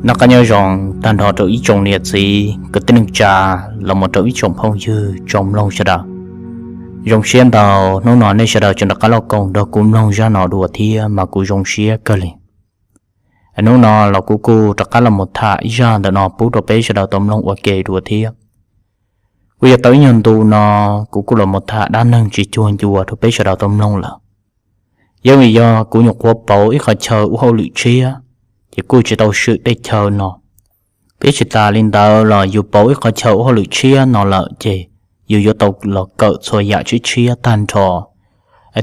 Noj qab nyob zoo tag nrho rau ib tsoom niam txiv kwv tij neej tsa, los mus rau ib tsoom phooj ywg tsoom mloog sawv daws. Zoo siab ntau, hnub no nej sawv daws tseem rov qab los koom nrog kuv mloog zaj no dua thiab mas kuv zoo siab kawg li. Hnub no los kuv kuj rov qab los mus tham ib zaj ntawm no pub rau peb sawv daws tau mloog ua ke dua thiab. Kuj yog tau ib nyuag ntu no kuv kuj los mus tham dab neeg tsis cuag ncua rau peb sawv daws tau mloog lawm. Yog vim yog kuv nyuam qhuav pauv ib qhov chaw ua hauj lwm tshiab, ces kuj tsis tau swm tej chaw no. Thiab tsis tas li ntawd los yus pauv ib qhov chaw ua hauj lwm tshiab no lawm ces yus yuav tau los kawm txhua yam tshiab tshiab tag nrho,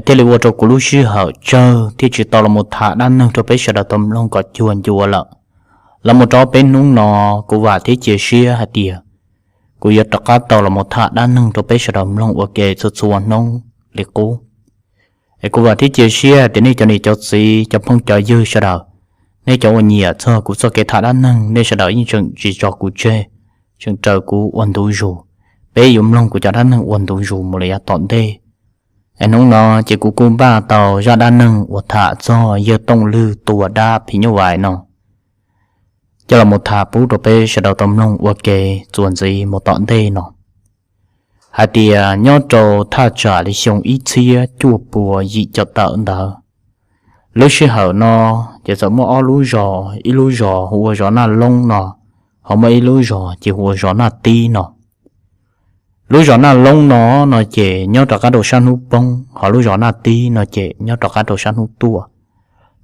thiaj li ua rau kuv lub sij hawm tsawg thiaj tsis tau los mus tham dab neeg rau peb sawv daws tau mloog kom cuag ncua lawm. Los mus rau peb hnub no, kuv vam thiab cia siab hais tias kuv yuav rov qab tau los mus tham dab neeg rau peb sawv daws mloog ua ke txhua txhua hnub li qub. Es kuv vam thiab cia siab tias nej cov niam cov txiv, cov phooj cov ywg sawv daws, nej cov uas nyiam txog kuv txoj kev tham dab neeg, nej sawv daws yeej tseem tsis tso kuv tseg, tseem raws kuv ua ntu zus, peb yuav mloog kuv cov dab neeg ua ntu zus mus li yav tom ntej. Es hnub no ces kuv kuj npaj tau zaj dab neeg uas tham txog yawg Tooj Lwg tua dab phim nyuj vais no coj los mus tham pub rau peb sawv daws tau mloog ua ke txuas ntxiv mus tom ntej no. Hais tias nyob rau thaj tsam li xyoo ib txhiab cuaj pua yim caum tawm ntawd, lub sij hawm no ces txawm muaj ob lub zos, ib lub zos hu ua zos Naj Loob no, ho muaj ib lub zos ces hu ua zos Naj Tib no. Lub zos Naj Loob no, no ces nyob rov qab rau sab hnub poob, ho lub zos Naj Tib no ces nyob rov qab rau sab hnub tuaj.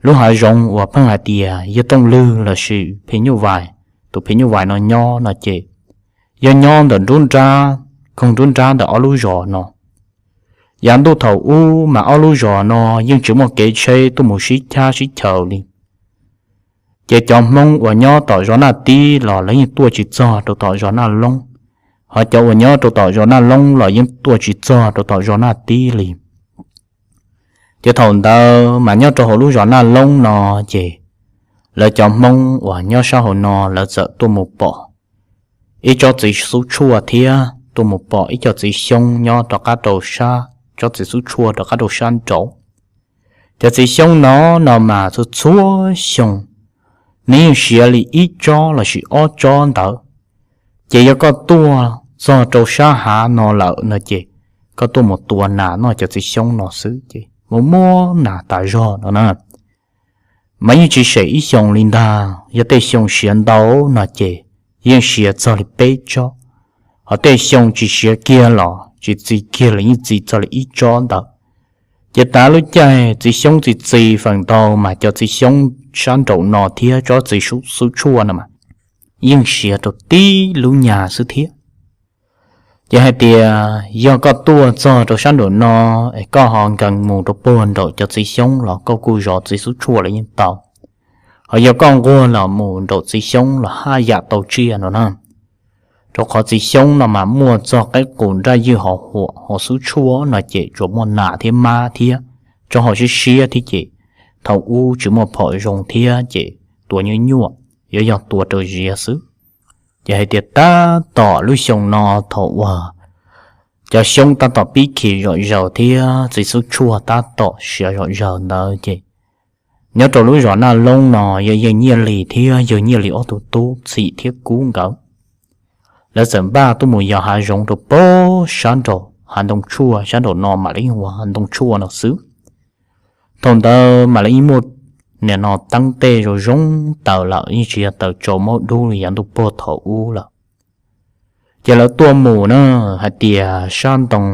Lub hav zoov uas pheej hais tias yawg Tooj Lwg lossis phim nyuj vais, tus phim nyuj vais no nyob no ces yog nyob ntawm nruab nrab, koog nruab nrab ntawm ob lub zos no. Yav ntuj thaum ub mas ob lub zos no yeej tsis muaj kev tsheb tuaj mus sib chab sib chaws li. Ces cov Hmoob uas nyob tom zos Naj Tib los lawv yeej tuaj tsis txog rau tom zos Naj Loob, ho cov uas nyob rau tom zos Naj Loob los yeej tuaj tsis txog rau tom zos Naj Tib li. Ces thaum ntawd mas nyob rau hauv lub zos Naj Loob no ces lawv cov Hmoob uas nyob sab hauv no lawv txawm tuaj mus pom ib tsob txiv xub tshuaj thiab tuaj mus pom ib co txiv xyoob nyob rov qab rau sab, tsob txiv xub tshuaj rov qab rau sab nraud. Cov txiv xyoob no, no mas txhua txhua xyoo nws yeej siav li ib tsob lossis ob tsob ntawd. Ces yog koj tuaj txog rau sab hav no lawm no ces koj tuaj mus tua nas noj cov txiv xyoob no xwb ces mus muab nas tas zog no na. Mas yeej tsis sem ib xyoos li ntag, yog tej xyoo siav ntau no ces yeej siav txog li peb tsob, ho tej xyoo tsis siav kiag los tsis txi kiag los yeej txi txog li ib tsob ntawd. Ces tav lub caij txiv xyoob txi txi feem ntau mas cov txiv xyoob sab nraum no thiab tsob txiv xub tshuaj no mas yeej siav rau tib lub nyag xwb thiab. Ces hais tias yog koj tuaj txog rau sab nraum no es koj ho nkees mus rau puag nraum cov txiv xyoob los koj kuj zov txiv xub tshuaj los yeej tau. Ho yog koj nquag los mus nraum txiv xyoob los haj yam tau tsiaj no na. Rau qhov txiv xyoob no mas muaj txog qaib qus nraj ywj hos huam, ho xub tshuaj no ces tsuas muaj nas thiab mab thiab, tsob hau siab siab thiab ces thaum ub tsis muaj phom zoo thiab ces tua nyuaj nyuaj, yuav yog tua rau ziav xwb. Ces hais tias tab tom lub xyoo no thaum uas cov xyoob tab tom pib khi zom zaws thiab txiv xub tshuaj tab tom siav zom zaws ntawd ces nyob rau lub zos Naj Loob no yog yawg Nyiaj Lis thiab yawg Nyiaj Lis ob tug tub Txhim thiab Kub nkawd, lawv txawm npaj tuaj mus yos hav zoov rau puag sab nraum hav ntoo tshuaj sab nraum no mam li hu ua hav ntoo tshuaj no xwb. Thaum ntawd mam li yeej muaj nim no teeb tej zoo zoo taws lawm, yeej tsis yog taws tsaus maub dub li yav ntuj puag thaum ub lawm. Ces lawv tuaj mus na, hais tias sab ntoo,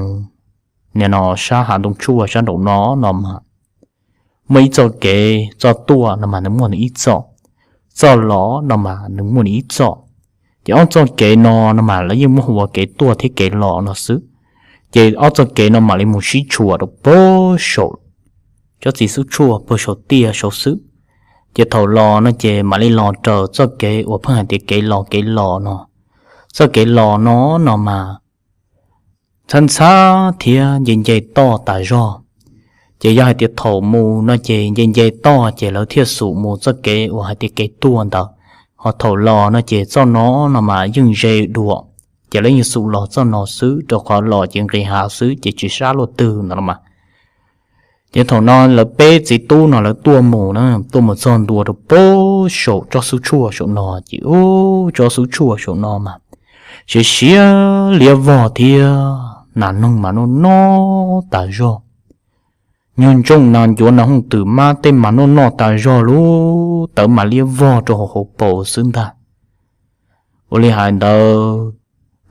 nim no sab hav ntoo tshuaj sab nraum no, no mas muaj ib txoj kev, txoj tuaj no mas nws muaj nws ib txoj, txoj los no mas nws muaj nws ib txoj. Ces ob txoj kev no, no mas lawv yeej muab hu ua kev tuaj thiab kev los no xwb. Ces ob txoj kev no mam li mus sib tshuam rau puag saum tsob txiv xub tshuaj puag saum tiaj saud xwb. Ces thaum los no ces mam li los raws txoj kev uas pheej hais tias kev los kev los no. Txoj kev los no, no mas ntxhab ntxhab thiab nce nce toj tas zog. Ces yog hais tias thaum mus no ces nce nce toj ces lawv thiaj xum mus txoj kev uas hais tias kev tuaj ntawd. Ho thaum los no ces txoj no, no mas yeej ze dua, ces lawv yeej xum los txoj no xwb, rau qhov los ces nqis hav xwb ces tsis sab luaj twg ntawd los mas. Ces thaum no lawv peb txiv tub no lawv tuaj mus na, tuaj mus txog ntua rau pem saum tsob xub tshuaj saum no ces ub, tsob xub tshuaj saum no mas siav siav liab vog thiab nas noog mas noj noj tas zog. Nyuag ntsooj nas ncuav nas hooj twm mab tej mas noj noj tas zog, lub tawv mas liab vog rau hauv hauv paus xwb ntag. Ua li hais ntawd,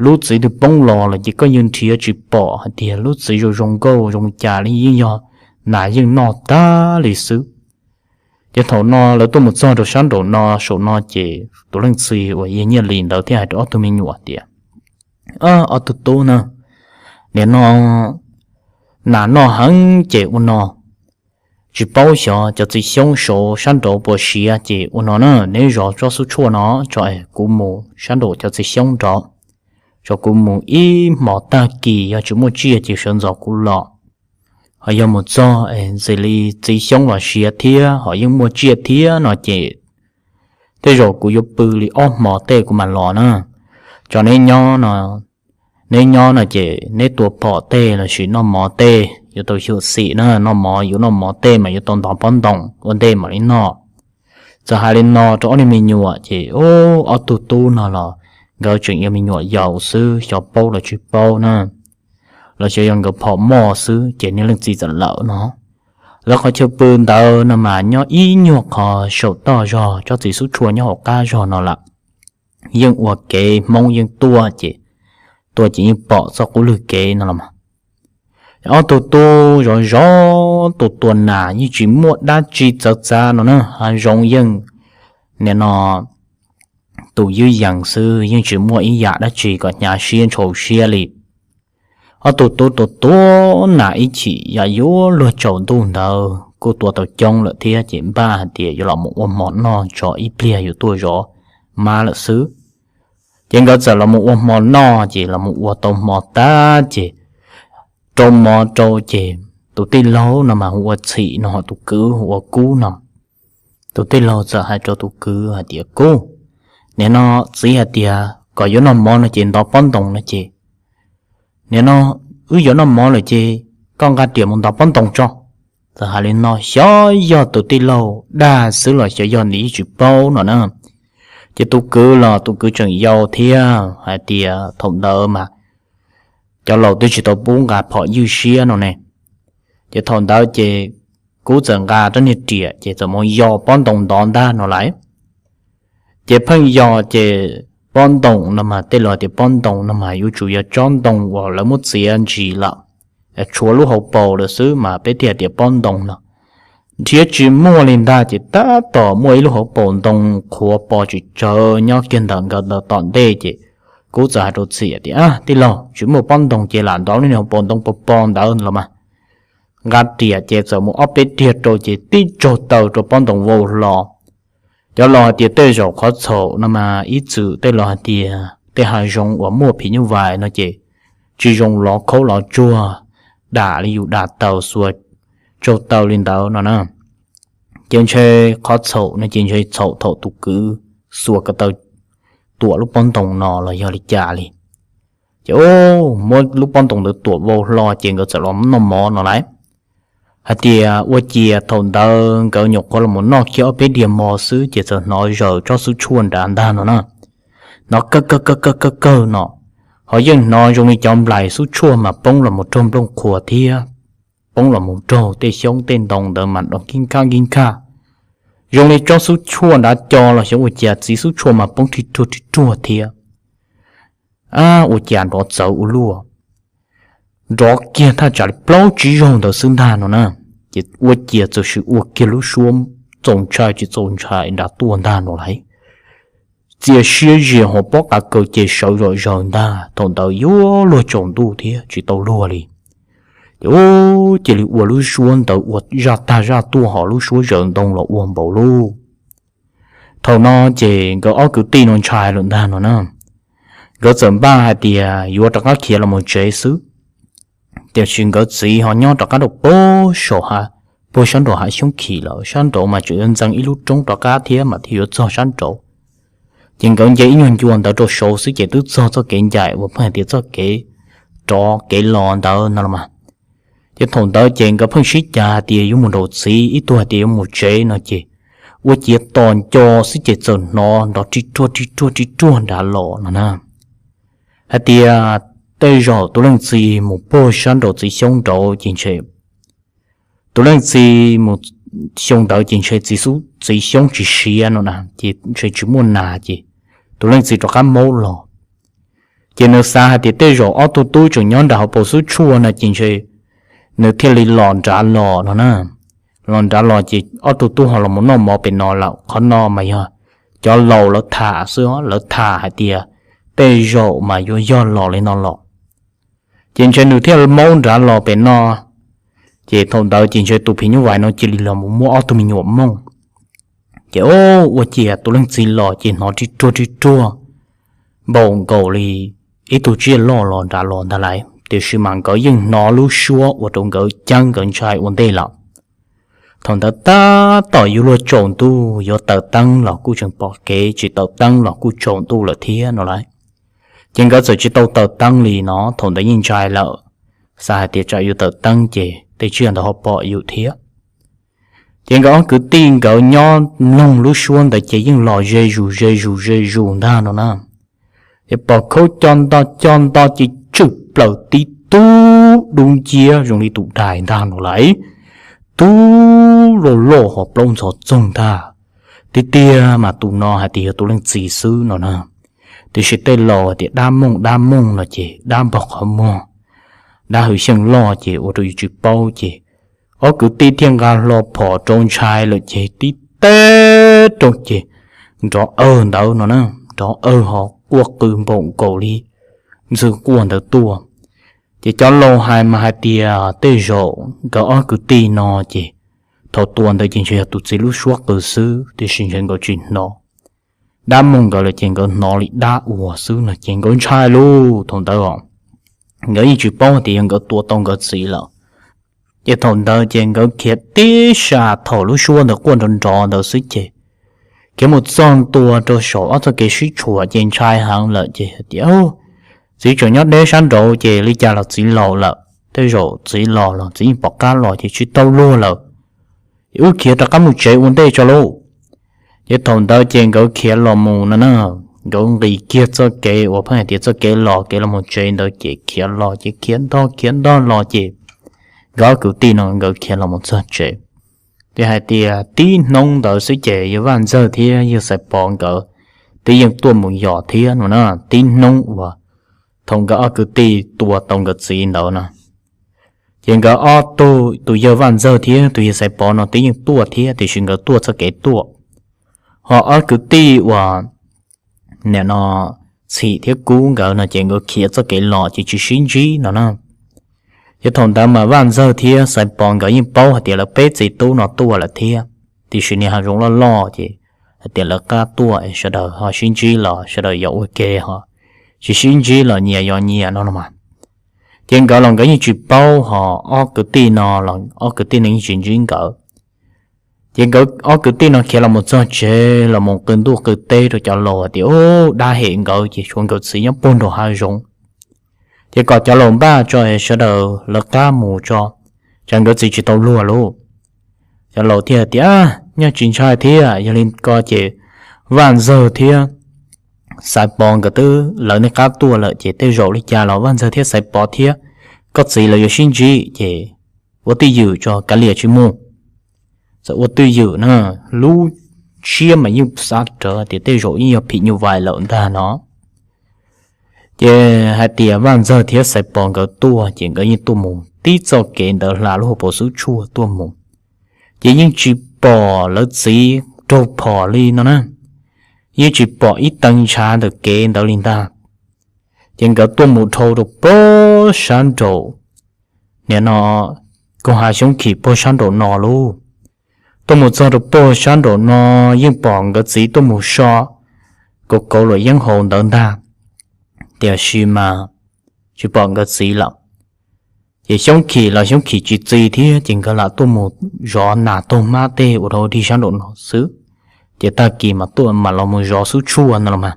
lub txiv twg poob los lawm ces koj yeej nrhiav tsis pom hais tias lub txiv zoo zoo nkauj zoo cas li, yeej yog nas yeej noj tag li xwb. Ces thaum no lawv tuaj mus txog rau sab nraum no saum no ces tus leej txiv uas yog Nyiaj Lis ntawd thiaj hais rau ob tug me nyuam tias, Ob tug tub na, nim no nas noj heev ces ua no, tsis paub xyov cov txiv xyoob saud sab nraud puas siav, ces ua no na, neb zov tsob xub tshuaj no tso es kuv mus sab nraum cov txiv xyoob nrov, tso kuv mus ib hmos tag kis yog tsis muaj tsiaj ces sawv ntxov kuv los. Ho yog mus txog es ntshe li txiv xyoob los siav thiab ho yeej muaj tsiaj thiab no ces tej zaum kuv yuav pw li ob hmos tej kuv mam los na. Tso neb nyob no, neb nyob no ces neb tua phom tej los sis noj mov tej yuav tau xyuam xim na, noj mov yuav noj mov tej mas yuav tau ntov pob ntoos ua ntej mam li noj. Txawm hais li no rau ob niag me nyuam ces ob tug tub no los nkawd tseem yog me nyuam yaus xwb, xyov paub los tsis paub na, los xyov yog nkawd phom moj xwb ces niag leej txiv txawm lawm no. Lawv qhov chaw pw ntawd no mas nyob ib nyuag qhov saum toj zog, tsob txiv xub tshuaj nyob hauv qab zog no lawm. Yeej ua kev Hmoob yeej tuaj ces, tuaj ces yeej pom txoj qub lwg kev no los mas. Ob tug tub zov zov tua tua nas yeej tsis muaj dab tsi txawv txav no na, hav zoov yeej nim no tus ywj yees xwb, yeej tsis muaj ib yam dab tsi kom hnyav siab ntshau siab li. Ob tug tub tua tua nas ib chim yam yuav luag tsaus ntuj ntawd kuj tua tau coob lawm thiab ces npaj hais tias yuav los mus ua hmo noj tso ib pliag yuav tuaj zov mab lawm xwb. Ces nkawd txawm los mus ua hmo noj ces los mus ua tau hmo tag ces rau mov rau ces tus tij laug no mas hu ua Txhim no ho tus kwv hu ua Kub no. Tus tij laug txawm hais rau tus kwv hais tias, Kub, nim no txiv hais tias kom yuav noj mov no ces ntov pob ntoos no ces, nim no wb yuav noj mov lawm ces koj nqa riam mus ntov pob ntoos tso. Txawm hais li no xyov yog tus tij laug dag xwb los xyov yog nws yeej tsis paub no na. Ces tus kwv los tus kwv tseem yau thiab hais tias thaum ntawd mas cov laus twb tsis tau pub nqa phom ywj siab no ne. Ces thaum ntawd ces Kub txawm nqa rab niag riam ces txawm mus yos pob ntoos ntov ntag no lawm. Ces pheej yos ces pob ntoos no mas tej laus tias pob ntoos no mas yuav tsum yog tsob ntoo uas lawv muab txiav ntsis lawm, tshuav lub hauv paus lawm xwb mas peb thiaj hais tias pob ntoos no. Nrhiav tsis muaj li ntag ces tab tom muaj ib lub hauv paus ntoo qhuav pos tsis tsawg nyob kiag ntawm nkawd ntawd tom ntej ces Kub txawm hais rau Txhim tias, Tij laug, tsis muaj pob ntoos ces lam ntov lub niag hauv paus ntoo pos pos ntawd los mas. Nqa riam ces txawm mus ob peb riag rau ces tib tsaug taw rau pob ntoos vau hlo. Cov laus hais tias tej zaum qhov txhaum no mas ib txwm tej laus hais tias tej hav zoov uas muaj phim nyuj vais no ces tsis zoo lov khaub lov tsuag dam li yus dam taws xuas tsaug taw li ntawd no na. Ces ntshe qhov txhaum no ces ntshe txhaum thaum tus kwv xuas ko taw tuam lub pob ntoos no los yog li cas li. Ces muab lub pob ntoos ntawd tuam vau hlo ces nkawd txawm los noj mov no lawm. Hais tias ua ciav thaum ntawd nkawd nyuam qhuav los noj kiag ob peb diav mov xwb ces txawm hnov zaws tsob xub tshuaj nrad ntag no na. Hnov kawg kawg kawg kawg kawg kawg no, ho yeej hnov zoo li cov nplais xub tshuaj mas poob los mus raug nplooj qhuav thiab poob los mus raug tej xyoob tej ntoo ntawd mas nrov nkij nkaj nkij nkaj, zoo li tsob xub tshuaj nrad co los xyov ua cas txiv xub tshuaj mas poob rhij ruag rhij ruag thiab. Ab, ua cas nrov txawv ua luaj, nrov kiag thaj tsam li plaub tsib zaug ntawd xwb ntag no na. Ces ua ciav txawm sim ua kiag lub suab txaus ntshai tsis txaus ntshai nrad tuaj ntag no lawm. Txias siab zias hos pob qa kaws ces sawv zom zaws ntag, thaum ntawd yuav luag tsaus ntuj thiab tsis tau luag li. Ces cia li ua lub suab ntawd ua zaj tag zaj tuaj hos lub suab zaws ntoo los ua npaum luj. Thaum no ces nkawd ob kwv tij no ntshai lawm ntag no na. Nkawd txawm npaj hais tias yuav rov qab khiav los mus tsev xwb. Tiam sis nkawd txiv ho nyob rov qab rau pem saum, puag sab nraum hav xyoob khim lawm, sab nraud mas tseem yuav ntxeev ib lub roob rov qab thiab mas thiaj yuav txog sab nraud. Ces nkawd nce ib nyuag ncua ntawd rau saud xwb ces twb txog txoj kev ncaim uas pheej hais tias txoj kev rov kev los ntawd no los mas. Ces thaum ntawd ces nkawd pheej sib cav hais tias yuav mus nraum txiv, ib tug hais tias yuav mus tsev no ces ua ciav tos nco xwb ces txawm hnov nrov ri ruag ri ruag ri ruag nrad los no na. Hais tias tej zaum tus leej txiv mus puag sab nraum txiv xyoob nraud ces ntshe tus leej txiv mus xyoo ntawd ces ntshe txiv xub txiv xyoob tsis siav no na ces ntshe tsis muaj nas ces tus leej txiv rov qab maub los. Ces nws xav hais tias tej zaum ob tug tub tseem nyob nram hauv paus xub tshuaj no ces ntshe nws thiaj li los nrad los no na. Los nrad los ces ob tug tub ho los mus noj mov pem no lawm, qhov no mas yog cov laus lawv tham xwb, lawv tham hais tias tej zaum mas yuav yog los li no los. Ces ntshe nws thiaj maub nrad los pem no. Ces thaum ntawd ces ntshe tus phim nyuj vais no cia li los mus muab ob tug me nyuam mooj. Ces ua ciav tus leej txiv los ces hnov ri ruag ri ruag npaum nkaus li ib tug tsiaj loj los nrad los ntag lauj, tiam sis mas nkawd yeej hnov lub suab uas rau nkawd ceeb nkawd ntshai ua ntej lawm. Thaum ntawd tab tom yuav luag tsaus ntuj, yuav taws teeb los kuj tseem pom kev, tsis taws teeb los kuj tsaus ntuj lawm thiab no lauj. Ces nkawd txawm tsis tau taws teeb li no, thaum ntawd yeej ntshai lawm, xav hais tias tsam yuav taws teeb ces tej tsiaj ntawd ho pom yus thiab. Ces nkawd ob kwv tij nkawd nyob mloog lub suab ntawd ces yeej los ze zus ze zus ze zus ntag no na. Ces pom khaub co nto co nto ces tswm plaws tib tug dub nciab zoo li tus dais ntag no lauj, tub loj loj ho plaub ntxhov txoog ntag. Tiag tiag mas tus no hais tias yog tus leej txiv xwb no na, tiam sis tej laus hais tias dab mooj dab mooj no ces dab npog qhov muag, dab hwv xyeej loj ces ua rau yus tsis paub ces ob kwv tij thiaj nqa hlo phom rau ntshai lawm ces tib teb rau ces nrov awg ntawd no na, nrov awg ho quaj qw npaum nkaus li ntxhw quaj ntawd tuaj. Ces cov laus hais mas hais tias tej zaum nkawd ob kwv tij no ces thaum tua ntawd ces ntshe yog tus txiv lub suab qw xwb, tiam sis ntshe nkawd tsis hnov. Dab mooj nkawd lawm ces nkawd hnov li dab ua xwb no ces nkawd ntshai lauj. Thaum ntawd os, nkawd yeej tsis paub tias yog nkawd tua tau nkawd txiv lawm. Ces thaum ntawd ces nkawd khiav tib sas thaum lub suab ntawd quaj nrov nrov ntawd xwb ces khiav mus txog ntua rau saum ob txoj kev sib tshuam ces ntshai heev lawm ces hais tias txiv tseem nyob deb sab nraud ces li cas los txiv laus lawm, tej zaum txiv los los txiv yeej pom qab los ces tsis tau luag lawm, wb khiav rov qab mus tsev ua ntej tso lauj. Ces thaum ntawd ces nkawd khiav los mus no na, nkawd nqis kiag txoj kev uas pheej hais tias txoj kev los kev los mus tsev ntawd ces khiav los ces khiav ntog khiav ntog los ces nkawd ob kwv tij no nkawd khiav los mus txog tsev. Ces hais tias tib hnub ntawd xwb ces yawg Vaj Ntxawg thiab yawg Xaiv Pov nkawd twb yeej tuaj mus yos thiab no na, tib hnub uas thaum nkawd ob kwv tij tua tau nkawd txiv ntawd no. Ces nkawd ob tug, tus yawg Vaj Ntxawg thiab tus yawg Xaiv Pov no twb yeej tuaj thiab, tiam sis nkawd tuaj txoj kev tuaj, ho ob kwv tij uas nim no Txhim thiab Kub nkawd no ces nkawd khiav txoj kev los ces tsis sib ntsib no na. Ces thaum ntawd mas Vaj Ntxawg thiab Xaiv Pov nkawd yeej paub hais tias lawv peb txiv tub no tuaj lawm thiab, tiam sis niag hav zoov loj loj ces hais tias lawv qab tuaj sawv daws ho sib ntsib los sawv daws yog ua ke ho, tsis sib ntsib los nyias yog nyias no no mas. Ces nkawd los nkawd yeej tsis paub, ho ob kwv tij no los ob kwv tij no yeej tsis ntsib nkawd. Ces nkawd ob kwv tij no khiav los mus txog tsev los mus qw ntuj qw teb rau cov laus hais tias dab hem nkawd ces tshuav nkawd txiv nyob puag nraum hav zoov, ces kom cov laus npaj tso sawv daws lawv qab mus tso, tsam nkawd txiv tsis tau luag lauj. Cov laus thiaj hais tias nyob tsis ntshai thiab, yog li ko ces Vaj Ntxawg thiab Xaiv Pov nkawd twb lawv nej qab tuaj lawm ces tej zaum li cas los Vaj Ntxawg thiab Xaiv Pov thiab koj txiv lawv yuav sib ntsib ces ua twj ywm tso kav liam tsis mus. Txawm ua twj ywm na, lub siab mas yeej xav rawv tias tej zaum yeej yog phim nyuj vais lawm ntag no. Ces hais tias Vaj Ntxawg thiab Xaiv Pov nkawd tuaj ces nkawd yeej tuaj mus tib txoj kev ntawd hla lub hauv paus xub tshuaj tuaj mus, ces yeej tsis pom lawv txiv raug phom li no na, yeej tsis pom ib tee ntshav ntawm kev ntawd li ntag. Ces nkawd tuaj mus dhau rau puag sab nraum, nim no koog hav xyoob khim puag sab nraum no lauj. Tuaj mus txog rau puag sab nraum no yeej pom nkawd txiv tuaj mus so kauv kauv luam yeeb hauv ntawd ntag, tiam sis mas tsis pom nkawd txiv lawm. Ces xyoob khim los xyoob khim tsis txi thiab ces nkawd lam tuaj mus zov nas taug hmab tej ua rau dig sab nraum no xwb. Ces tag kis mas tuaj mam los mus zov xub tshuaj no los mas.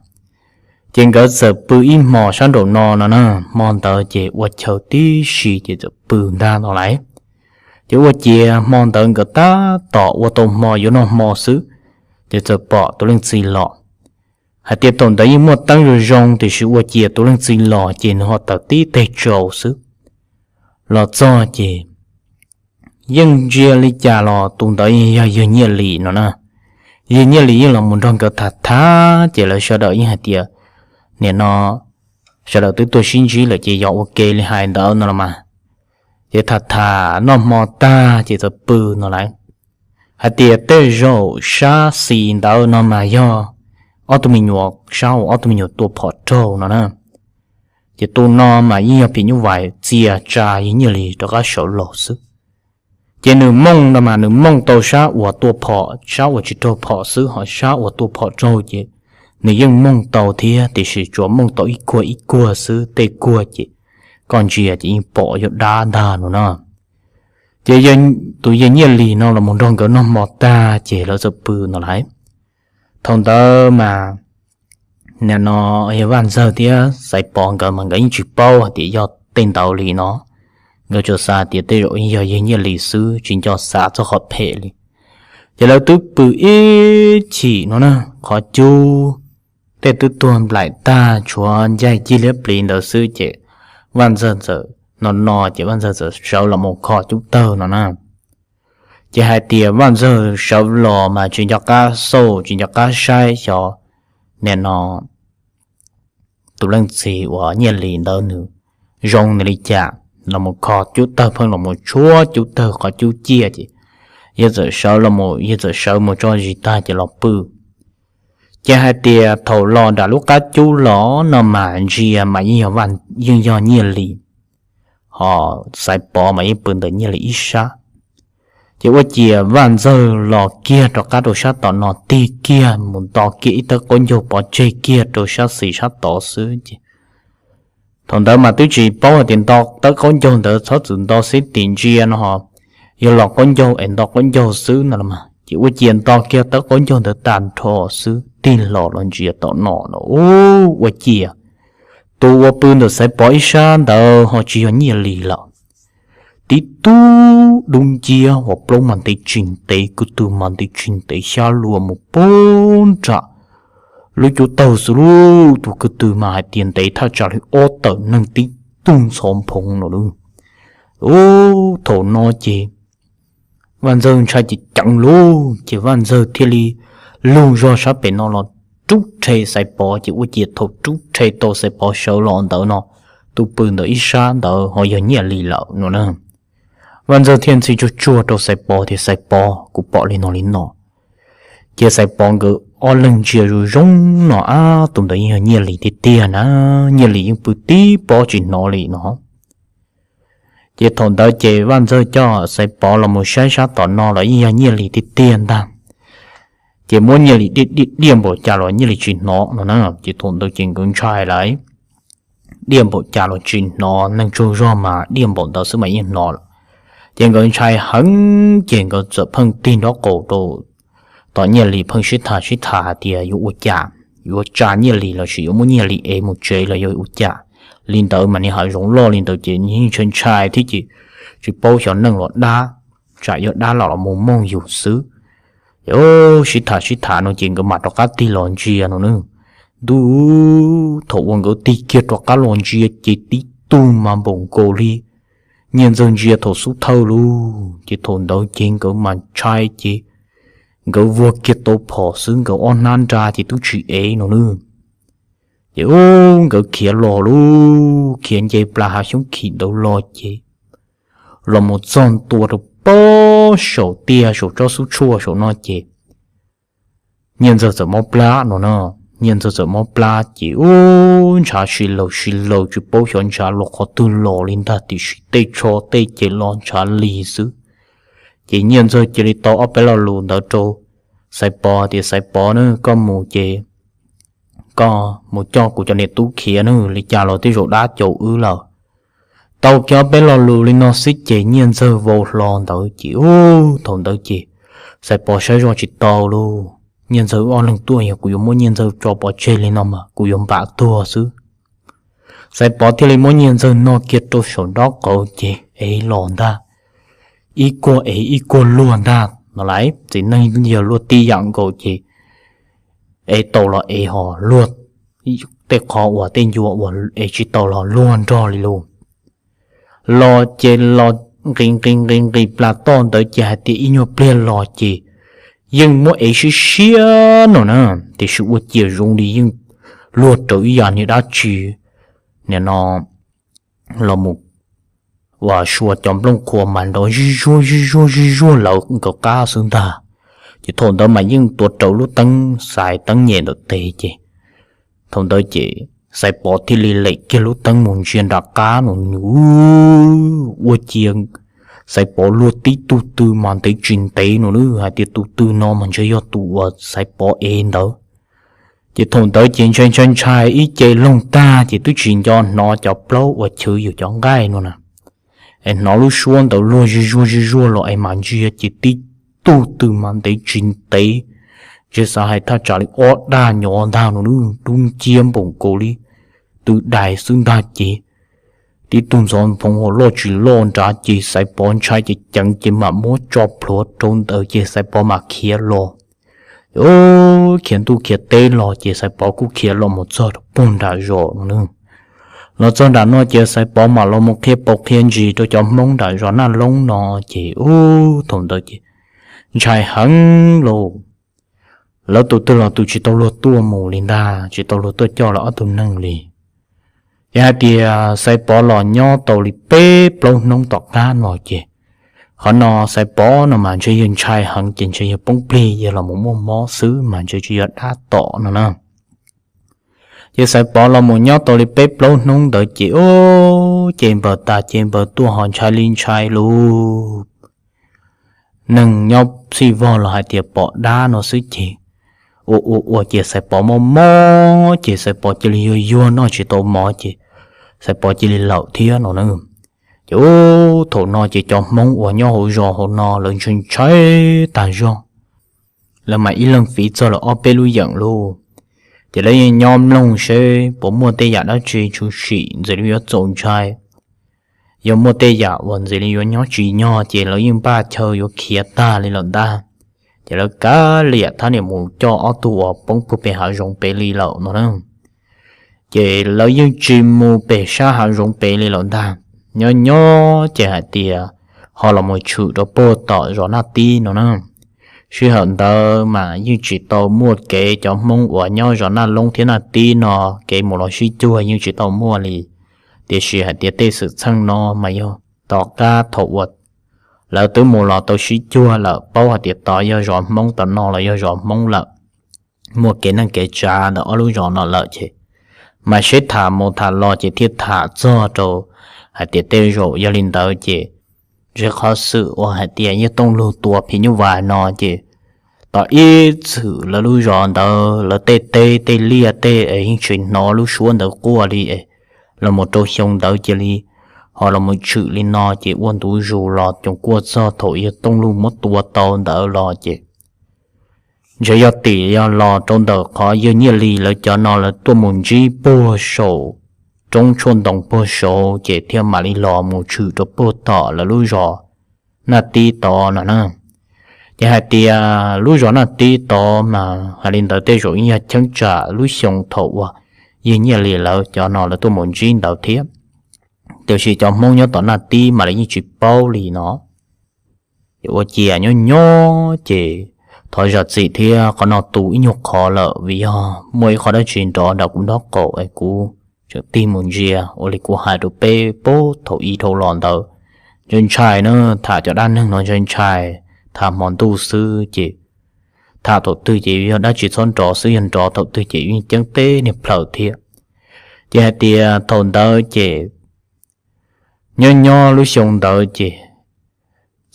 Ces nkawd txawm pw ib hmos sab nraum no no na, hmo ntawd ces ua chaw tib si ces txawm pw ntag no lauj. Ces ua ciav hmo ntawd nkawd tab tom ua tau hmo yuav noj hmo xwb, ces txawm pom tus leej txiv los. Hais tias thaum ntawd yeej muaj teeb zoo zoo, tiam sis ua ciav tus leej txiv los ces nws ho tawm tib teg tsaus xwb. Los txog ces yeej ntsia li cas los tus ntawd yog yawg Nyiaj Lis no na. Yawg Nyiaj Lis yeej los mus nrog nkawd tham tham, ces lawv sawv daws yeej hais tias, nim no sawv daws twb tuaj sib ntsib lawm ces yog ua ke li hais ntawd no los mas. Ces tham tham noj hmo tag ces txawm pw no lawm. Hais tias tej zaum sab xis ntawd no mas yog ob tug me nyuam, sab uas ob tug me nyuam tua phom raug no na. Ces tus no mas yeej yog phim nyuj vais txia tsa yawg Nyiaj Lis rov qab sawv los xwb. Ces nws mooj no mas nws mooj tau sab uas tua phom, sab uas tsis raug phom xwb, ho sab uas tua phom raug ces nws yeej mooj tau thiab, tiam sis tsuas mooj tau ib kuag ib kuag xwb, tej kuag ces koj ntsia ces yeej pom yog dab ntag no na. Ces tus yawg Nyiaj Lis no los mus nrog nkawd noj hmo tag ces lawv txawm pw no lawm. Thaum ntawd mas nim no yawg Vaj Ntxawg thiab Xaiv Pov nkawd mas nkawd yeej tsis paub hais tias yog tej ntawd li no. Nkawd tsuas xav tias tej zaum yog yawg Nyiaj Lis xwb, tsis nco xav txog qhov phem li. Ces lawv twb pw ib chim no na, qhov cub tej twb tuag nplaim tag, tshuav ncaig cig liab pliv ntawd xwb ces Vaj Ntxawg txawm no no ces Vaj Ntxawg txawm sawv los mus kho cub tawg no na. Ces hais tias Vaj Ntxawg sawv los mas tsis nco qab xauj tsis nco qab saib xyov nim no tus leej txiv uas Nyiaj Lis ntawd nws zoo nws li cas, los mus kho cub tawg, pheej los mus tshuab cub tawg qhov cub ciaj ces yawg txawm sawv los mus, yawg txawm sawv mus tso zis tag ces los pw. Ces hais tias thaum los nram lub qab cub los no mas ntsia mas yeej yog, yeej yog Nyiaj Lis, ho Xaiv Pov mas yeej pw ntawm Nyiaj Lis ib sab. Ces ua ciav Vaj Ntxawg los kiag rov qab rau sab tom no, tig kiag mus nto kiag ib tawb qaub ncaug pov tseg kiag rau sab xis sab tod xwb ces thaum ntawd mas twb tsis paub hais tias nto tawb qaub ncaug ntawd txhob txwm nto xib tim ntsia no ho, yog los qaub ncaug es nto qaub ncaug xwb no los mas. Ces ua ciav nto kiag tawb qaub ncaug ntawd tag nrho xwb tig hlo los ntsia tom no no, ua ciav tus uas pw ntawm Xaiv Pov ib sab ntawd ho tsis yog Nyiaj Lis lawm. Tib tug dub nciab uas plaub mas ntev tsis ntev, ko tw mas ntev tsis ntev, xyab luag mus poob nram lub cub tawg xwb lauj. Tus ko tw mas hais tias ntev thaj tsam li ob tawm neeg tib tug ntxhov nphoov no lauj. Ub, thaum no ces Vaj Ntxawg ntshai ces ceev lug ces Vaj Ntxawg thiaj li lug zog sab pem no los rub rhe Xaiv Pov, ces ua ciav thaum rub rhe tau Xaiv Pov sawv los ntawd no, tus pw ntawm ib sab ntawd ho yog Nyiaj Lis lawm no na. Vaj Ntxawg thiaj ntxhi tsuag tsuag rau Xaiv Pov tias, Xaiv Pov, kuv pom li no li no. Ces Xaiv Pov nkawd ob leeg ntsia zoo zoo no, ab, tus ntawd yeej yog Nyiaj Lis tiag tiag na, Nyiaj Lis yeej pw tib pob tsis hnov li no. Ces thaum ntawd ces Vaj Ntxawg coj Xaiv Pov los mus saib sab tom no los yeej yog Nyiaj Lis tiag tiag ntag. Ces muab Nyiaj Lis diaj diaj diaj npaum cas los Nyiaj Lis tsis hnov no na. Ces thaum ntawd ces nkawd ntshai lawm, diaj npaum cas los tsis hnov, neeg tsaug zog mas diaj npaum ntawd xwb mas yeej hnov lawm. Ces nkawd ntshai heev ces nkawd txawm pheej tig nrob qaum rau tom Nyiaj Lis pheej sib tham sib tham hais tias yuav ua cas, yuav tsa Nyiaj Lis lossis yuav muab Nyiaj Lis ev mus tsev los yuav ua cas. Li ntawd mas niag hav zoov loj li ntawd ces yeej ntshai ntshai thiab ces tsis paub xyov neeg los dab, tsam yog dab los los mus mooj yus xwb. Ces sib tham sib tham no ces nkawd mam rov qab tig los ntsia no na. Ntuj, thaum uas nkawd tig kiag rov qab los ntsia ces tib tug mas npaum nkaus li Nyiaj Ntxawg ntsia thaum xub thawj lauj. Ces thaum ntawd ces nkawd mas ntshai ces nkawd vuag kiag tau phom xwb nkawd ob hnab nra ces twb tsis ev no na. Ces ub, nkawd khiav los lauj, khiav nce plas hav xyoob khim ntawd los ces los mus txog ntua rau pob saum tiaj saum tsob xub tshuaj saum no ces Nyiaj Ntxawg txawm mob plab no na. Nyiaj Ntxawg txawm mob plab ces ub, ntshav si laws si laws tsis paub xyov ntshav los qhov twg los li ntag, tiam sis tej tsho tej ces los ntshav lig xwb. Ces Nyiaj Ntxawg cia li tau ob peb lo lus ntawd rau Xaiv Pov tias, Xaiv Pov na, koj mus ces koj mus coj kuv cov niam tub khiav na, li cas los tej zaum dab caum wb lawm. Tau kiag ob peb lo lus li no xwb ces Nyiaj Ntxawg vau hlo ntawd ces ub, thaum ntawd ces Xaiv Pov saib zoj tsis tau lauj. Nyiaj Ntxawg ob leeg tuaj, yog kuv yuav muab Nyiaj Ntxawg tso pov tseg li no mas kuv yuav npam tuag xwb. Xaiv Pov thiaj li muab Nyiaj Ntxawg no kiag rau saum nraub qaum ces ev los ntag. ib kuag ev ib kuag luag ntag no lauj. Txiv neej yog luag tib yam nkaus ces ev tau los ev ho luag, tej qhov uas tej ncua uas ev tsis tau los luag nrog li lus. Los ces los nqis nqis nqis nqis plas toj ntawd ces hais tias ib nyuag pliag los ces yeej muab ev siab siab no na, tiam sis ua ciav zoo li yeej luag raws ib yam niag dab tsi nim no los mus uas sua cov nplooj qhuav mas nrov zij zuag zij zuag zij zuag lawv nkawd qab xwb ntag. Ces thaum ntawd mas yeej tuav rawv lub teeb xaiv teeb nyem ntawm tes ces thaum ntawd ces Xaiv Pov thiaj li lem kiag lub teeb mus ntsia nram qab no nws ua ciav Xaiv Pov luag tib tug tw mas ntev tsis ntev no na, hais tias tus tw no mas ntshe yog tus uas Xaiv Pov ev ntawd. Ces thaum ntawd ces ntshai ntshai ntshai ib ce loog tag ces twb tsis nco hnov cov plaub uas chwv yus cov nqaij no na, es hnov lub suab ntawd luag zij zuag zij zuag los es mas ntsia ces tib tug tw mas ntev tsis ntev, ntshe xav hais thaj tsam li ob dag nyov ntag no na, dub nciab npaum nkaus li tw dais xwb ntag ces tib tug ntxhov nphoov hauv loj tsis loj nrad ces Xaiv Pov ntshai ces ceev ces mam muab tso plhuav rau ntawd ces Xaiv Pov mam khiav los. Khiav ntuj khiav teb los ces Xaiv Pov kuj khiav los mus txog rau puag nram zos no na. Los txog nram no ces Xaiv Pov mam los mus qhia paus qhia ntsis rau cov Hmoob nram zos Naj Loob no ces ub thaum ntawd ces ntshai heev lauj. Lawv tus twg los tus tsis tau luag tuaj mus li ntag, tsis tau luag tuaj coj lawv ob tug neeg li. Ces hais tias Xaiv Pov los nyob tau li peb plaub hnub tom qab no ces qhov no Xaiv Pov no mas ntshe yog ntshai heev ces ntshe yog poob plig yog los mus muaj mob xwb mas ntshe tsis yog dab tom no na. Ces Xaiv Pov los mus nyob tau li peb plaub hnub ntawd ces ub ces npaws tas ces npaws tuaj ho ntshai li ntshai lus. Neeg nyob xij vog los hais tias pom dab no xwb ces ua ua ua ces Xaiv Pov mob mob ces Xaiv Pov cia li yuag yuag noj tsis tau mov ces Xaiv Pov cia li lawm thiab no na. Ces ub thaum no ces cov Hmoob uas nyob hauv zos hauv no lawv ntshai ntshai tag zog. Lawv mas ib leeg fiv txog lawv ob peb lub yeem lauj. Ces lawv yeej nyob mloog seb puas muaj tej yam dab tsi tshwm sim ntxim li yuav txaus ntshai. Yog muaj tej yam uas ntxim li yuav nyob tsis nyog ces lawv yeej npaj chaw yuav khiav tag li lawm ntag. Ces lawv kav liam thab niam mus coj ob tug uas poob puag pem hav zoov pem li lawm no na. Ces lawv yeej tsis mus pem sab hav zoov pem li lawm ntag. Nyob nyob ces hais tias ho los mus tshwm rau puag tom zos Naj Tib no na. Sij hawm ntawd mas yeej tsis tau muaj kev cov Hmoob uas nyob zos Naj Loob thiab Naj Tib no kev mus los sib cuag yeej tsis tau muaj li. Tiam sis hais tias tej xwm txheej no mas yog tom qab thaum uas lawv twb mus los tau sib cuag lawm paub hais tias tod yog zos Hmoob, tom no los yog zos Hmoob lawm. Muaj kev neej kev tsav ntawm ob lub zos no lawm ces mas sib tham mus tham los ces thiaj tham txog rau hais tias tej zaum yog li ntawd ces ntshe qhov xwm uas hais tias Yawg Tooj Lug tua phim nyuj vais no ces tom ib txwm lawv lub zos ntawd lawv tej teb tej liaj tej es yeej tsis hnov lub suab ntawd quaj li es los mus rau xyoo ntawd cia li ho los mus tshwm li no ces ua ntu zus los coos kuaj txog thaum Yawg Tooj Lug muab tua tau ntawd los ces ntshe yog tim yog los rau ntawm qhov Yawg Nyiaj Lis lawv cov no lawv tuaj mus ntsib puag saum roob tshuaj ntoo puag saud ces thiaj mam li los mus tshwm rau puag tom lawv lub zos Naj Tib tod no na. Ces hais tias lub zos Naj Tib tod mas hais li ntawd tej zaum yeej yog cheeb tsam lub xyoo thaum uas Yawg Nyiaj Lis lawv cov no lawv tuaj mus ntsib ntawd thiab. Tiam sis cov Hmoob nyob tom Naj Tib mas lawv yeej tsis paub li no. Ces ua ciav nyob nyob ces thov zam txim thiab qhov no tu ib nyuag qhov lawm vim yog muaj ib qho dab tsi nrov nram kuv nraub qaum es kuv tseem tig mus ntsia ua li kuv hais rau peb puag thaum ub dhau los ntawd. Ntshai ntshai na, tham cov dab neeg no ntshai ntshai, tham hmo ntuj xwb ces tham thaum twg ces yog dab tsi txhob nrov xwb, yog nrov thaum twg ces yeej ceeb teb niag plaws thiab. Ces hais tias thaum ntawd ces nyob nyob lub xyoo ntawd ces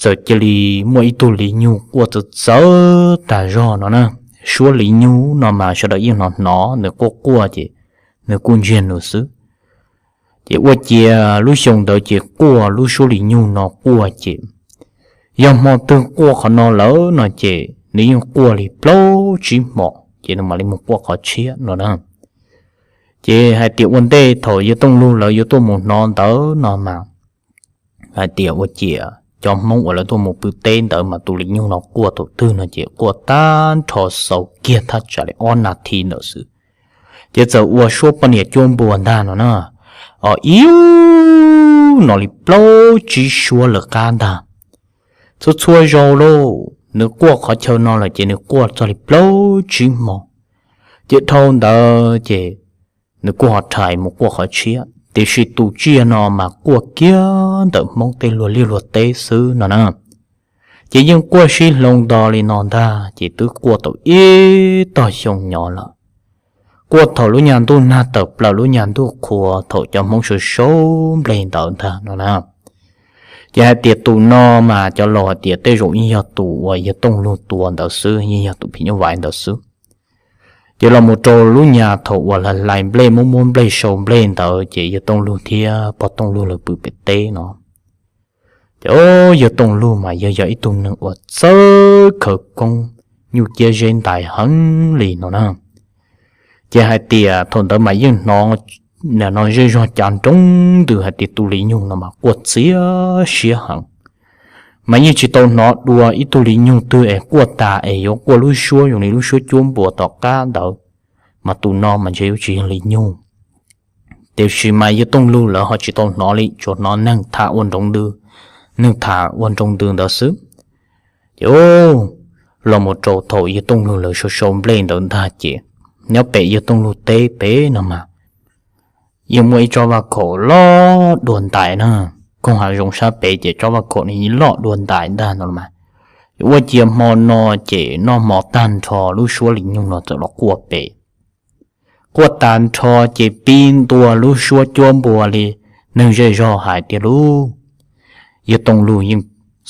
txawm cia li muaj ib tug li nyug quaj txawv txawv tag zog no na. Suab li nyug no mas sawv daws yeej hnov hnov, nws quaj quaj ces nws kuj ntsiag nws xwb. Ces ua ciav lub xyoo ntawd ces quaj lub suab li nyug no quaj ces yog hmo twg quaj qhov no lawm no ces nws yeej quaj li plaub tsib hmos ces nws mam li mus quaj qhov tshiab no na. Ces hais tias ua ntej thaum Yawg Tooj Lug lawv yuav tuaj mus hnov ntawd no mas hais tias ua ciav cov Hmoob uas lawv tuaj mus pw teb ntawd mas tus li nyug no quaj thaum twg no ces quaj tag nrho xaus kiag thaj tsam li ob nas this ntawm xwb, ces txawm ua suab poj niam cuab npua ntag no na. Os, ib no li plaub tsib suab lawv qab ntag. Txhua txhua zaus lauj, nws quaj qhov chaw no lawm ces nws quaj txog li plaub tsib hmo, ces dhau ntawd ces nws kuj ho rhais mus quaj qhov tshiab, tiam sis tus tsiaj no mas quaj kiag ntawm Hmoob tej luag liaj luag teb xwb no na. Ces yeej quaj sib hloov nto li no ntag, ces twb quaj tau ib tog xyoo nyob lawm. Quaj thaum lub nyuag ntuj nag tawm plaws lub nyuag ntuj qhua thaum cov Hmoob sau sau nplej ntawd ntag no na. Ces hais tias tus no mas cov laus hais tias tej zaum yeej yog tus uas yawg Tooj Lug tua ntawd xwb, yeej yog tus phim nyuj vais ntawd xwb. Ces los mus rau lub nyuag thaum uas hlais nplej muab muab nplej sau nplej ntawd ces yawg Tooj Lug thiab pog Tooj Lug lawv pw pem teb no. Ces yawg Tooj Lug mas yog yog ib tug neeg uas txawj khawv koob, nyuj ciab zeb ntais heev li no na. Ces hais tias thaum ntawd mas yeej hnov no zej zog cav nroo ntws hais tias tus li nyug no mas quaj txias siab heev, mas yeej tsis tau hnov dua ib tug li nyug twg es quaj tas es yuav quaj lub suab zoo li lub suab cuab npua tom qab ntawd, mas tus no mas ntshe yuav tsis yog li nyug. Tiam sis mas yawg Tooj Lug lawv ho tsis tau hnov li, tsuas hnov neeg tham ua nroov ntws, neeg tham ua nroov ntws ntawd xwb. Ces los mus rau thaum yawg Tooj Lug lawv sau sau nplej ntawd ntag ces nyob pem yawg Tooj Lug teb pem no mas yeej muaj ib tsob vaj khaum loj dua ntais na. Koog hav zoov sab pem ces tsob vaj khaum no loj dua ntais ntag no los mas. Ua ciav hmo no ces noj hmo tag nrho lub suab li nyug no txawm los quaj pem. Quaj tag nrho ces pib ntua lub suab cuab npua li neeg zej zog hais tiag lauj. Yawg Tooj Lug yeej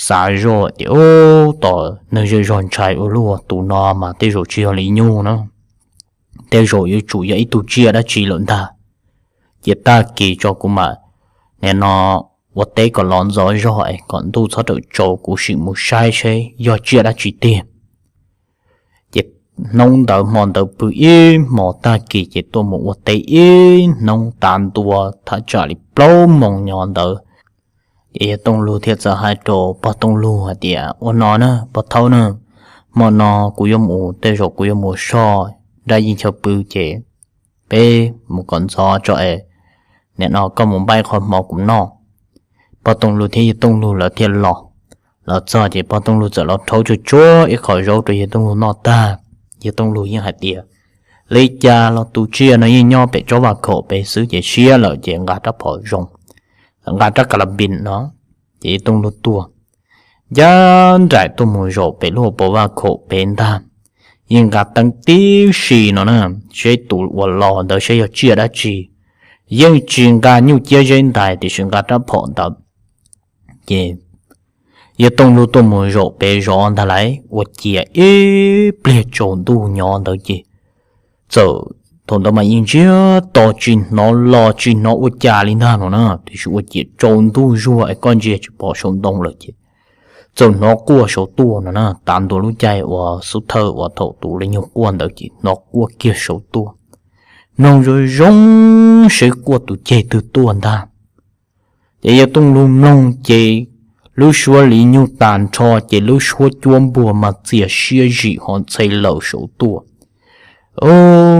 xav zoj tias, ub, tos neeg zej zog ntshai ua luaj, tus no mas tej zaum tsis yog li nyug na, tej zaum yuav tsum yog ib tug tsiaj dab tsi lawm ntag. Ces tag kis tso kuv mam, nim no ua teb kom los ntxov zog es kom ntuj txhob rawm tsaus kuv sim mus saib seb yog tsiaj dab tsi tiag. Ces hnub ntawd hmo ntawd pw ib hmo tag kis ces tuaj mus ua teb ib hnub tav ntua thaj tsam li plaub moos nyob ntawd. Ces yawg Tooj Lug thiaj txawm hais rau pog Tooj Lug hais tias, ua no na pog Thaub na, hmo no kuv yuav mus, tej zaum kuv yuav mus soj nrab yeej chaw pw ces peb mus kom ntxov tso es nim no koj mus npaj qhov hmo kuv noj. Pog Tooj Lug thiab yawg Tooj Lug lawv thiaj los. Los txog ces pog Tooj Lug txawm los rhaub tsuag tsuag ib qho zaub rau yawg Tooj Lug noj tag, yawg Tooj Lug yeej hais tias, li cas los tus tsiaj no yeej nyob pem tsob vaj khaum pem xwb ces siab lawm ces nqa rab phom zoo, nqa rab ka la npis no, ces yawg Tooj Lug tuaj ncaj nraim tuaj mus zaum pem lub hauv paus vaj khaum pem ntag. Yeej nqa teeb tib si no na, seb tus uas los ntawd seb yog tsiaj dab tsi. Yeej tsis nqa nyuj ciab zeb ntais tiam sis nqa rab phom ntawd. Ces yawg Tooj Lug tuaj mus zaum pem zov ntag lauj, ua ciav ib pliag tsaus ntuj nyob ntawd ces txawm thaum ntawd mas yeej ntsiag to tsis hnov los tsis hnov ua cas li ntag no na, tiam sis ua ciav tsaus ntuj zuag es koj ntsia tsis pom saum ntoo lawm ces txawm hnov quaj saum tuaj no na. Tav ntua lub caij uas xub thawj uas thaum tus li nyug quaj ntawd ces hnov quaj kiag saum tuaj, mloog zoo zoo seb quaj tus ceg twg tuaj ntag. Ces yawg Tooj Lug mloog ces lub suab li nyug tag nrho ces lub suab cuab npua mas txias siab zim ho ntxhe laws saum tuaj.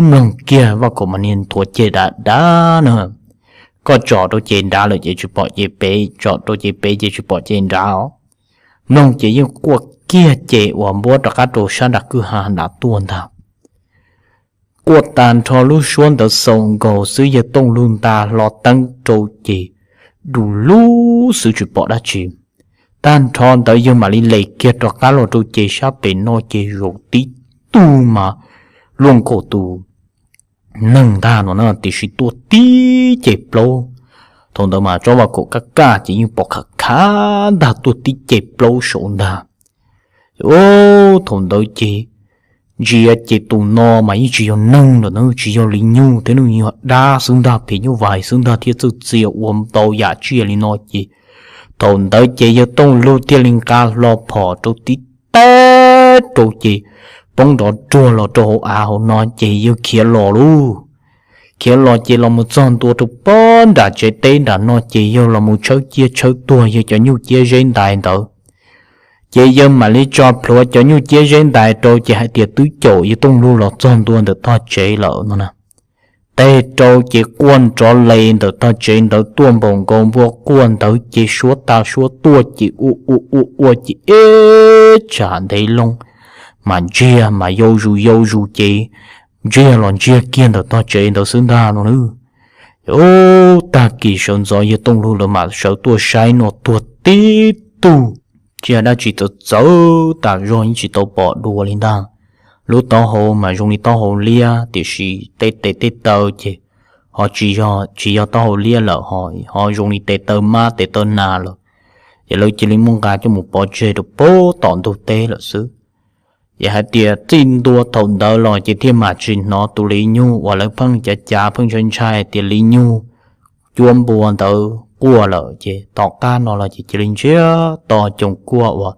Mloog kiag vaj khaum mas niag nthuav ceg dav dav na, koj tsom rau ceg nrad lawm ces tsis pom ceg pem, tsom rau ceg pem ces tsis pom ceg nrad os. Mloog ces yeej quaj kiag ceg uas npuab rov qab rau sab nram kwj ha nrad tuaj ntag. Quaj tag nrho lub suab ntawd xaus nkaus xwb yawg Tooj Lug nta hlo teeb rau ces du lug xwb tsis pom dab tsi. Tag nrho ntawd yawg mam li les kiag rov qab los rau ceg sab pem no ces zaum tib tug mas luaj nkaus tus neeg ntag no na, tiam sis tuaj tib ceg plaub. Thaum ntawd mas tsob vaj khaum kaj kaj ces yeej pom khav khav ntag, tuaj tib ceg plaub saud ntag. Thaum ntawd ces ntsia ces tus no mas yeej tsis yog neeg lawm na, tsis yog li nyug thiab, nws yog dab xwb ntag, phim nyuj vais xwb ntag thiab txawj txia ua ntau yam tsiaj li no ces thaum ntawd ces yawg Tooj Lug thiaj li nqa hlo phom rau tib teg rau ces poob nrov ruag los rau hauv av hauv no ces yawg khiav los lauj. khiav los ces los mus txog ntua rau pob nram tsev teb nram no ces yawg los mus tshawb ciab tshawb tuag yawg cov nyuj ciab zeb ntais ntawd. Ces yawg mam li tso plhuav cov nyuj ciab zeb ntais rau ces hais tias twb caum yawg Tooj Lug los txog ntua ntawm tog tsev lawm no na. Teg rau ces quaj nrov les ntawm tog tsev ntawd tuaj npaum nkaus npua quaj ntawd ces suab tas suab tuaj ces ua ua ua ua ces ib tsam ntev loo mas ntsiag mas yau zus yau zus ces ntsiag los ntsiag kiag ntawm tog tsev ntawd xwb ntag no na. Ces tag kis sawv ntxov yawg Tooj Lug lawv mam sawv tuaj saib no tuag tib tug, tsis yog dab tsi txawv txawv tas zog yeej tsis tau pom dua li ntag. Lub taub hau mas zoo li taub hau liab tiam sis tej tes tej taw ces ho tsis yog, tsis yog taub hau liab lawm, ho zoo li tes taw mab tes taw nas lawm. Ces lawv cia li muaj nqa coj mus pov tseg rau pem tom ntug teb lawm xwb. Ces hais tias txij ntua thaum ntawd los ces thiaj mam tsis hnov tus li nyuj uas lawv pheej cav cav pheej ntshai ntshai tias li nyuj cuab npua ntawd quaj lawm. Ces tom qab no los ces cia li ntsiag to coos kuaj uas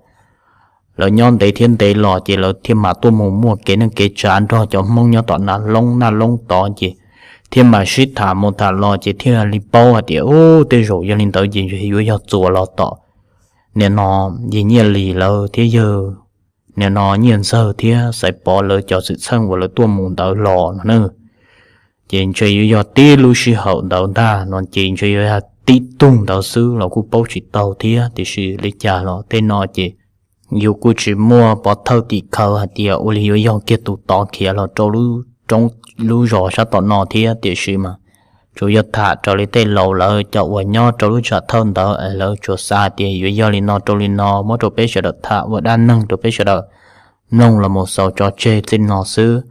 lawv nyob ntev thiab ntev los ces lawv thiaj mam tuaj mus muaj kev neej kev tsav nrog cov Hmoob nyob tom Naj Loob, Naj Loob tod ces thiaj mam sib tham mus tham los ces thiaj li paub hais tias ub tej zaum yog li ntawd ces ntshe yuav yog txuas los tom nim no yawg Nyiaj Lis lawv thiab yawg nim no Nyiaj Ntxawg thiab Xaiv Pov lawv cov xwm txheej uas lawv tuaj mus ntawd los no na. Ces ntshe yuav yog tib lub sij hawm ntawd ntag no ces ntshe yuav yog tib tug ntawd xwb los kuj paub tsis tau thiab tiam sis li cas los tej no ces yus kuj tsis muaj pov thawj tim khawv hais tias ua li yuav yog kiag tus tod khiav los rau lub roob lub zos sab tom no thiab tiam sis mas tsuas yog tham raws li tej laus lawv cov uas nyob rau lub tsam thawj ntawd es lawv tsuas xav hais tias yuav yog li no rau li no muab rau peb sawv daws tham ua dab neeg rau peb sawv daws mloog los mus xaus tso tseg txij no xwb.